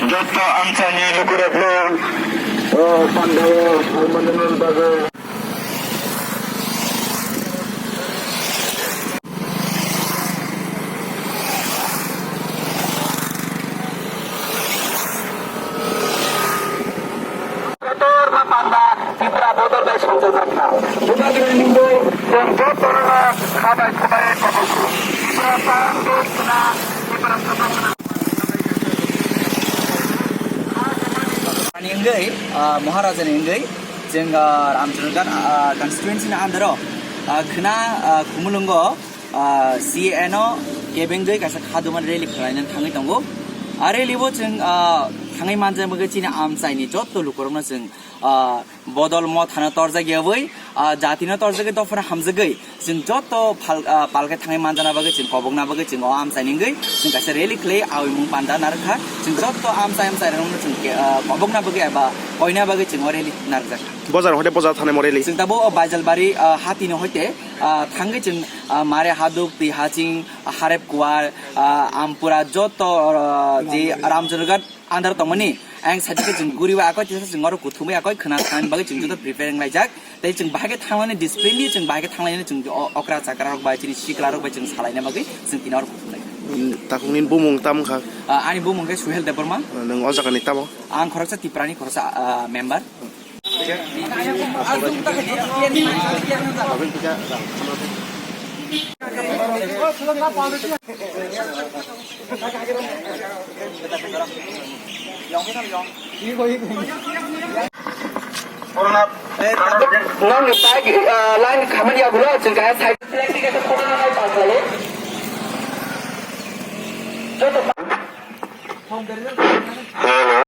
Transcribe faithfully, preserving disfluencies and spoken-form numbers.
Joto amchaini lukurokno, o, pandao, o, mandani bagwi. Kotor ma panda Tipra bodol bai songchajak kha. Bubagrani mungwi chwng jotono kha bai khwbai kotor. Tipra pando khna, Tipra kotor khna. Ani wngwi, ah, Maharaja ni wngwi, chwng, ah, Ramchandra Ghat, ah, constituency ni under o, ah, khna, ah, Khumulwngo, ah, C A A no kebengwi kaisa kha dumani rally khwlaina thangwi tongo. A rally bo chwng, ah, thangwi manjak bagwi chini amchaini jotto lukurokno chwng, ah, bodol mothano torjak yawi, ah, jatino torjagwi dophano hamjagwi chwng jotto phal-, ah, palkhe thangwi manjana bagwi chwng kobokna bagwi chwng o amchaini wngwi chwng kaisa rally khlai awi mung panda narwkha. Chwng jotto amchai amchairokno chwng ke, ah, kobokna bagwi eba koina bagwi chwng o rally narwkjak. Bojar hoite bojar thani mo rally. Chwng tabuk o Baijalbari, ah, hatino hoite, ah, thangwi chwng, ah, Mare Haduk, Twi Haching, Harep Kuwar, ah, Ampura jotto, ah, je Ramchandra Ghat under tongmani, ayang side khe chwng guriwi akoi tisa chwng oro kuthumwi akoi khwna thangni bagwi chwng joto prepare wnglaijak. Tei chwng bahai khe thangmani discipline ni chwng bahai khe thanglainani chwng o-, okra chakra rok bai chini sikla rok bai chwng salaina bagwi chwng tini oro kuthumlaijak. Takhuk nini bumung tamo kha? Ah, ani bumung khe Suhel Debbarma. Nwng o jaga ni tamo? Ang khoroksa Tipra ni khoroksa, ah, member. Nang ni bike, ah, line khamani ya bulo, chwng kaya side. Hello.